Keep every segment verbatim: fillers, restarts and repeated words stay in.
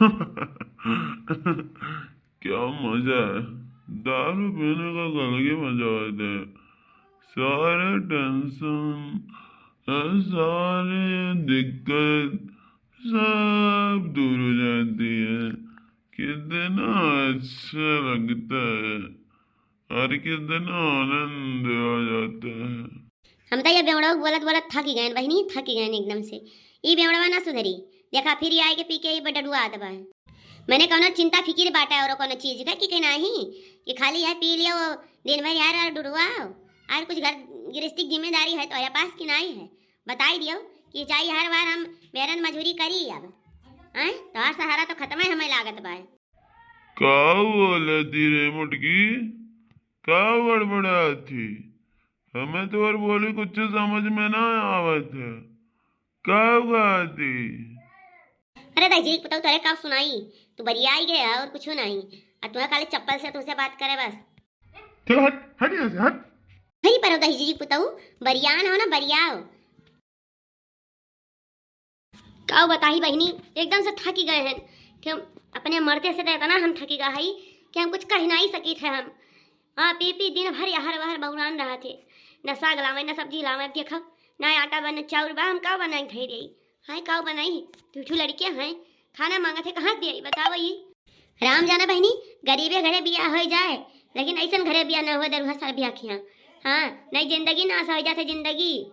क्या मजा है, दारू पीने का अलग ही मजा होता है। सारे टेंशन, सारे दिक्कत सब दूर हो जाती है। कितना अच्छा लगता है और कितना आनंद आ जाता है। हम तो ये बेवड़वा बोलत बोलत थकी गए बहिनी, थकी गए एकदम से। ई बेवड़वा ना सुधरी, देखा फिर ये आए के पी के ई डडुआ आत बा। मैंने कौनो चिंता फिकिर बाटे और कौनो चीज का कि, कि नाही कि खाली है पी लियो दिन भर यार और डुडुआ और कुछ घर गृहस्थी की जिम्मेदारी है तो पास की नाही है। बताई दियो कि चाहे हर बार हम मेहनत मजूरी करी अब, हैं? तोहार सहारा तो खत्म है हमें लागत बा। का बोलती रे मुटकी, का बड़बड़ाती? हमें तोहर बोली कुछ समझ में ना आवत है। का बात है? अरे दाई जी, बताओ तोरे का सुनाई? तू बरियाई गया और कुछ नहीं। और तुम्हें खाली चप्पल से तुमसे बात करे बस। चलो हट, हट यहाँ से, हट। हरी पर दाई जी, बताओ, बरियान हो ना, बरियाओ। का बताई बहिनी, एकदम से थकी गए हैं कि हम अपने मर्दे से तो इतना हम थकी गए हई कि हम कुछ कह नहीं सकी थे हम। हाँ, पी पी दिन भर यहर वहर बौरान रहा थे, न साग लावे, न सब्जी लावे। अब देखो, ना आटा बा, न चाउर बा, हम का बनाई खाई रही? हाय, का बनाई? दू ठू लड़के हैं, खाना मांगत है, कहाँ से दिया, बताओ ये। राम जाना बहिनी, गरीबे घरे बियाह हो जाए, लेकिन ऐसन घरे बियाह न हो, दरुहा सर बियाह खिया। हाँ, नहीं जिंदगी नाश हो जाते जिंदगी।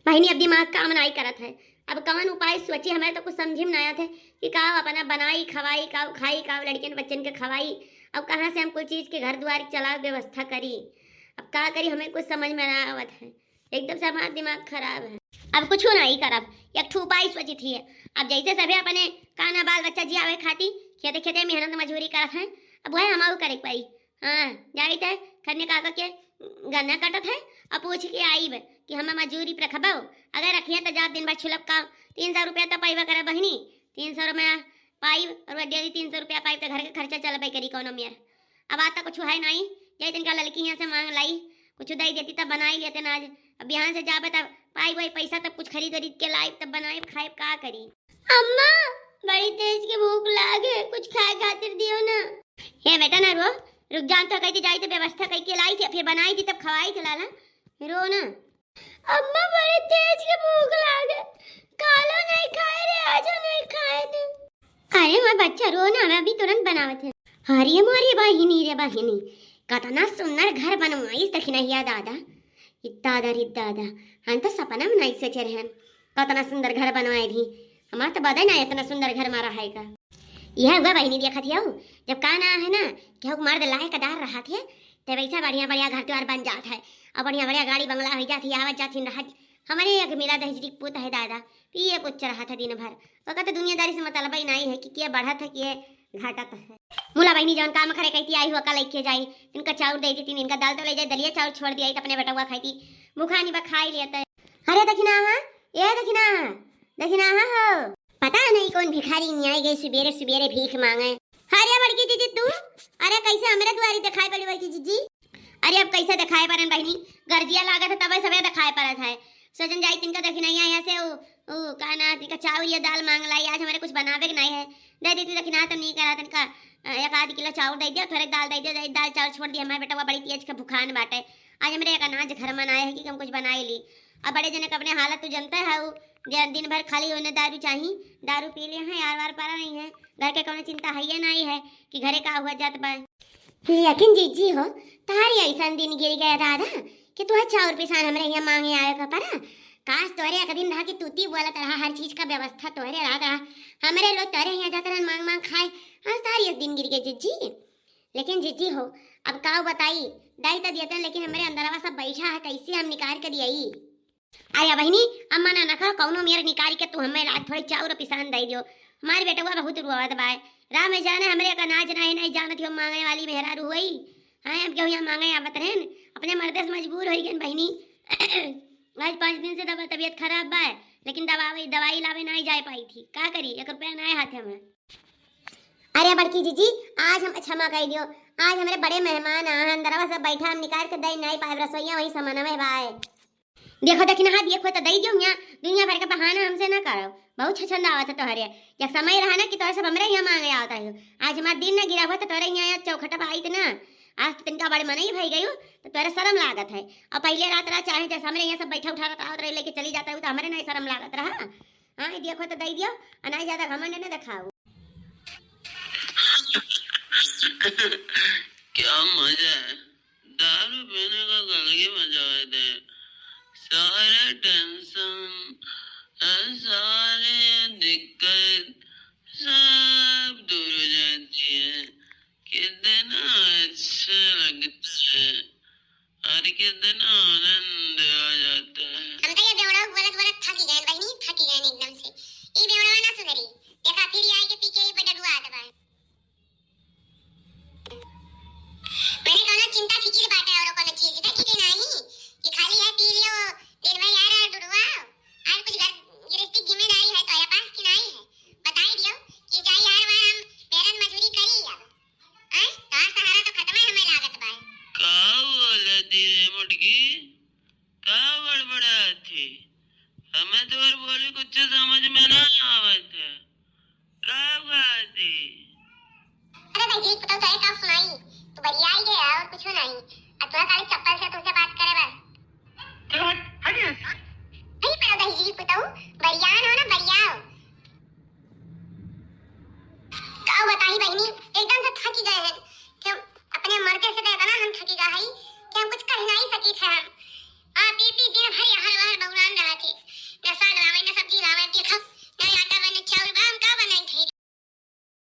बहिनी, अब दिमाग काम नाई करत है। अब कवन उपाय सोची, हमें तो कुछ समझी में ना आत है कि का अपना बनाई, खवाई, का खाई, का लड़कियन बच्चन के खवाई। अब कहाँ से हम कुल चीज के घर दुआर चलावे, व्यवस्था करी? अब का करी, हमें कुछ समझ में ना आवत है। एकदम से हमार दिमाग खराब है। अब कुछ नहीं करब, एक ठो उपाय सोची थी। अब जैसे सभे अपने काना बाल बच्चा जियावे खाती खेते खेते मेहनत मजूरी करत हैं, अब वह हमाऊ करे के पड़ी। हाँ, जाई त खन्ने काका के गन्ना काटत है, अब पूछ के आईब कि हमें मजूरी पर रखबो। अगर रखिए तो जा दिन भर छुलब का, तीन सौ रुपया तो पाइबा करे बहिनी, तीन सौ रुपया पाइब और वह डेली तीन सौ रुपया पाइब तो घर के खर्चा चलबे करी कौनो मेर। अब आता कुछ है नहीं, जाई तनिका लड़की यहाँ से मांग लाई, कुछ दे देती तब बनाई लेते ना आज। अब बिहान से जाबे तब पाइब वही पैसा तब कुछ खरीद वरीद के लाई तब बनाई खाए का करी। अम्मा, बड़ी तेज के भूख लागे, कुछ खाए खातिर दियो ना। हे बेटा ना रो, रुक जान तो कहती जाई तो व्यवस्था करके लाई थी, फिर बनाई थी तब खवाई थी लाला, रो ना। अम्मा, बड़ी तेज के भूख लागे, कालो नहीं खाए रे, आजो नहीं खाए थे। अरे मोर बच्चा रो ना, मैं अभी तुरंत बनावत है। अरे मोरे बहिनी रे बहिनी, कतना सुंदर घर बनवाइस दखिनहिया दादा। इत्ता दादा रे दादा, हम तो सपना में नहीं सोचे रहन। कतना सुंदर घर बनवाए भी, हमार तो बदे ना इतना सुंदर घर मारा है का। यह हुआ बहिनी देखत हियो, जब का ना है ना, केहू के मर्द लायकदार रहत है, तब ऐसा बढ़िया बढ़िया घर द्वार बन जात है, और बढ़िया बढ़िया गाड़ी बंगला हो जात है, आवत जात ही रहत। हमरे एक मिला दहेजरी के पूत है दादा, पिए कुछ रहत है दिन भर, ओका तो दुनियादारी से मतलब ही नहीं है कि के बढ़त है, के घटत है। मुला बहिनी जौन काम करे कहती आई हुआ का लेके जाई, इनका चाउर दे देती, इनका दाल तो ले जाए, दलिया चाउर छोड़ दिया, तो अपने बेटवा खाई थी, भूखा नहीं बा खाई लेते। अरे दखिनाहा, ए दखिनाहा, दखिनाहा हो। पता नहीं कौन भिखारी नहीं आई गई सुबेरे सुबेरे भीख मांगे। अरे बड़की जीजी तू, अरे कैसे हमरे दुआरी दिखाई पड़ी बड़की जीजी? अरे अब कैसे दिखाई पड़न बहिनी, गर्जिया लागत है तबे सबे दिखाई पड़त है। सोचन जाई तिनका दखिनहिया यहाँ से उ, उ, का ना, तिनका चाउर या दाल मांग लाई, आज हमारे कुछ बनावे के नहीं है, दे देती दखिना तो नहीं करा तिनका, अ, एक आध किलो चाउर दे दिया, थोड़े दाल दे दिया, दाल चाउर छोड़ दिया, हमारे बेटवा बड़ी तेज के भुखान बाटे, आज हमरे एक अनाज घर में ना है कि हम कुछ बनाए ली। अब बड़े जने के अपने हालत तू जनते है, उ दि-, दिन भर खाली उन्हें दारू चाही, दारू पी ले हैं, यार वार पारा नहीं है, घर के कौनो चिंता है ये नहीं है कि घरे का हुआ जात बा। लेकिन जीजी हो, तारी ऐसन दिन गिर गया दादा कि तुहे चाउर पिसान हमरे यहाँ मांगे आवे का पड़ा। काश तोरे एक दिन रहा कि तूती बोलत रहा, हर चीज का व्यवस्था तोरे रहा, रहा। हमरे लोग तोरे यहाँ जात रहन मांग मांग खाए, आज तारी एक दिन गिर गए जीजी। लेकिन जीजी हो, अब काव बताई, दाई तो दियतन, लेकिन हमरे अंदरवा सब बैठा है, कैसे हम निकाल के दियाई? अरे बहिनी, अम्मा ना नखा कौनो मेर निकाल के तू हमें आज थोड़े चाउर पिसान दे दियो। हमारे बेटवा बहुत रोवत बाय। राम जाने हमरे का नाच नहीं, नहीं जानत हो मांगे वाली मेहरारू हुई। हाँ, अब केहू यहाँ मांगे आवत रहन, अपने मर्दे से मजबूर हो गए बहिनी। आज पाँच दिन से दवा तबीयत खराब बाय, लेकिन दवाई, दवाई लावे नहीं जाए पाई थी। का करी, एक रुपया नहीं हाथ में। अरे बड़की जीजी, आज हम क्षमा कर दियो, आज हमरे बड़े मेहमान आ, अंदरवा सब बैठा, हम निकाल के दे नहीं पाए, रसोईया वही सामान में बाय। देखो, देखी ना, हाँ, देखो तो दई दियो यहाँ, दुनिया भर के बहाना हमसे ना करो, बहुत छछंद आवत है तोहरे। जब समय रहा ना कि तोहरे सब हमरे यहाँ मांगे आवत रही, आज हमार दिन ना गिरा हुआ तो तोहरे यहाँ चौखट पर आइत ना, आज तो तनिका बड़े मनई भई गयू, तो तोहरे शर्म लागत है। और पहले रात रात चाहे जैसे हमरे यहाँ सब बैठा उठा आवत रही, लेके चली जात रही, तो हमरे नहीं शर्म लागत रहा। हाँ, ये देखो तो दई दियो, और नहीं ज्यादा घमंड न दिखाओ। क्या मजा है, दारू पीने का अलग ही मजा होता है। सारे टेंशन, सारे दिक्कत सब दूर हो जाती है। कितना अच्छा लगता है और कितना आनंद आ जाता है। हम तो ये बेवड़ा बोलत बोलत थकी गए बहनी, थकी गए एकदम से। ई बेवड़ा ना सुधरी, देखा फिर आई के पी के ई बडडुआ आता बा। मैंने कहा ना, चिंता फिकिर बाटे और कोनो चीज के कि नहीं, कि खाली है पी लियो, दिन भर यार और डुडुआ, और कुछ घर गृहस्थी जिम्मेदारी है तो या पास की नहीं है, बताई दियो कि जाई यार वार हम मेहनत मजूरी करी अब। आय, तार सहारा तो खत्म है हमें लागत बा। का बोलती रे मोटकी? का बड़बड़ाती? हमें तोर बोली कुछ समझ में ना आवत है। का बात है? अरे भाई जी, बताओ तो एक आप सुनाई। तू बरियाई गया और कुछ नहीं। अब तो खाली चप्पल से तुमसे बात करे बस। चलो हट, हट यहाँ से। नहीं पड़ा भाई जी, बताओ, बरियान हो ना, बरियाओ। का बताई बहनी, एकदम से थकी गए हैं कि हम अपने मर्दे से तो इतना हम थकी गए हैं कि हम कुछ कह नहीं सकी थे हम।